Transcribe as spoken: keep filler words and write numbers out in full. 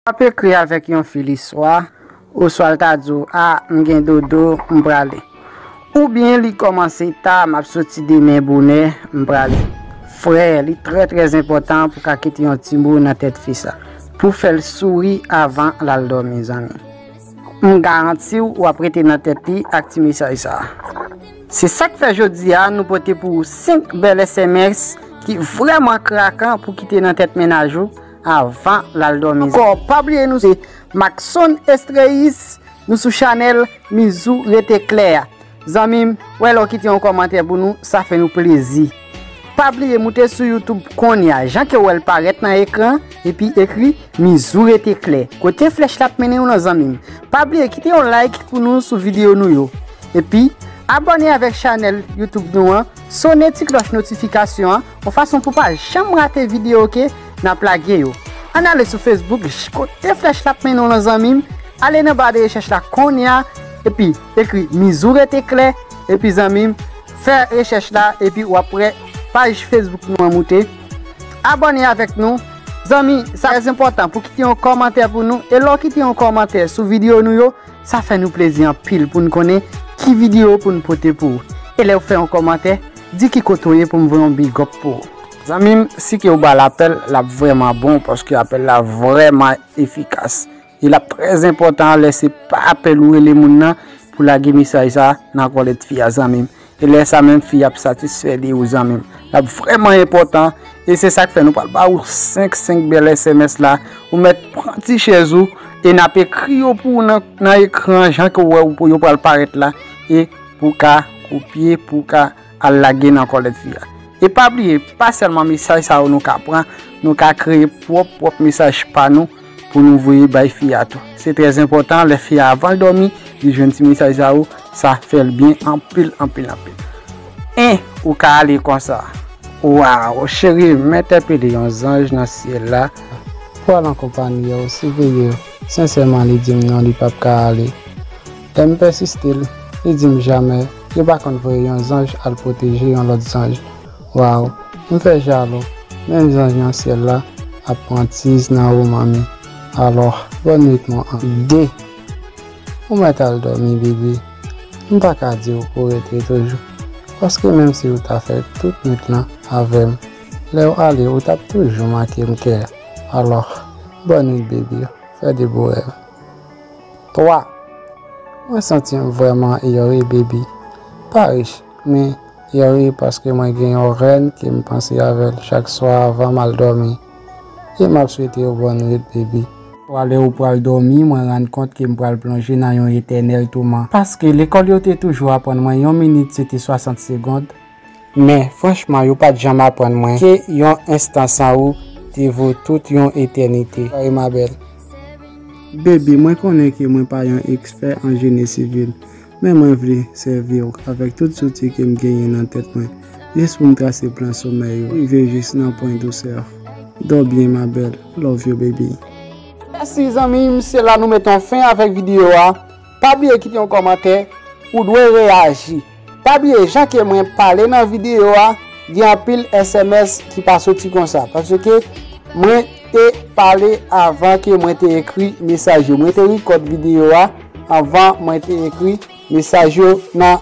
W ap ekri avèk yon fi li swa, oswa l ta di w, a, m gen dodo, m prale. Oubyen li kòmanse ta, m ap soti demen bonè, m prale. Frè, li trè trè enpòtan pou w ka kite yon ti mo nan tèt fi sa, pou fè l souri avan l al dòmi, zanmi. M garanti w, w ap rete nan tèt li ak ti mesaj sa a. Se sa k fè jodi a, nou pote pou ou senk bèl S M S ki vrèman krakan pou kite nan tèt mennaj ou avan l al dòmi. Ankò, pa bliye nou se Maxon Estreyis, nou sou chanèl Mizou Rete Klè a. Zanmi m, wè lè w kite yon kòmantè pou nou, sa fè nou plezi. Pa bliye moute sou YouTube kounye a, jan ke w wè l parèt nan ekran, epi ekri Mizou Rete Klè. Kote flèch la ap mennen w nan, zanmi m. Pa bliye kite yon like pou nou sou videyo nou yo. Epi, abòne avèk chanèl YouTube nou an, sone ti klòch notifikasyon an, yon fason pou w pa janm rate videyo ke n ap lage yo. Ann ale sou Facebook, j-, kote flèch la ap mennen w nan, zanmi m, ale nan ba de rechèch la kounye a, epi ekri Mizou Rete Klè, epi, zanmi m, fè rechèch la, epi w ap wè paj Facebook nou an moute. Abòne avèk nou. Zanmi, sa trè enpòtan pou kite yon kòmantè pou nou. E lè w kite yon kòmantè sou videyo nou yo, sa fè nou plezi anpil pou n konnen ki videyo pou n pote pou ou. E lè w fè yon kòmantè, di ki kote w ye pou m voye yon big up pou ou. Zanmi m, si ke w ba l apèl, l ap vrèman bon, paske apèl la vrèman efikas. E l ap trè enpòtan lè se pa apèl ou rele moun nan pou lage mesaj sa nan kòlèt fi a, zanmi m. E lè sa menm fi a ap satisfè de ou, zanmi m. L ap vrèman enpòtan. E se sa k fè nou pral ba ou senk, senk bèl S M S la. Ou mèt pran ti chèz ou e n ap ekri yo pou ou nan, nan ekran jan ke w wè ou, yo pral parèt la. E pou w ka kopye, pou w ka al lage nan kòlèt fi a. E pa bliye, pa sèlman mesaj sa yo nou ka pran, nou ka kreye pwòp, pwòp mesaj pa nou pou nou voye bay fi a tou. Se trè enpòtan, lè fi a avan l dòmi, li jwenn ti mesaj sa yo, sa fè l byen anpil, anpil, anpil. En, ou ka ale konsa. Waw, cheri, m entèpele yon zanj nan syèl la. Pral an konpanyi a w, siveye w. Sensèman, li di m non, li p ap ka ale. Lè m pèsiste l, li di m jamè, yo pa konn voye yon zanj al pwoteje yon lòt zanj. Waw, m fè jalou, menm zanj nan syèl la ap pran tiz nan ou, manmi. Alò, bòn nwit, mon anj. De. Ou mèt al dòmi, bebe. M pa ka di w pou w rete toujou, paske menm si w ta fè tout nwit lan avè m, lè w ale, ou t ap toujou manke m kè. Alò, bòn nwit, bebe. Fè de bo rèv. Twa. Mwen santi m vrèman yore, baby. Pa rich, men yore paske mwen gen yon rèn ke m panse avè l chak swa avan m al dòmi. E m ap swete w bòn nwit, baby. Twa, lè ou pral dòmi, mwen rann kont ke m pral plonje nan yon etènèl touman. Paske lekòl yo te toujou aprann mwen yon minit se te swasant segond. Men, franchman, yo pa t janm aprann mwen ke yon enstan san ou te vo tout yon etènite. Soirée, ma belle. Baby, mwen konnen ke mwen pa yon ekspè an jeni sivil, men mwen vle sèvi w avèk tout zouti ke m genyen nan tèt mwen, jis pou m trase plan somèy ou, rive jis nan pwen dousè. Dò byen, ma belle. Love you, baby. Mèsi, zanmi m. Se la nou mete yon fen avèk videyo a. Pa bliye kite yon kòmantè. Ou dwe reyaji. Pa bliye, jan ke mwen pale nan videyo a, gen anpil S M S ki pa soti konsa. Paske mwen te pale avan ke mwen te ekri mesaj yo. Mwen te rekòd videyo a anvan mwen te ekri mesaj yo nan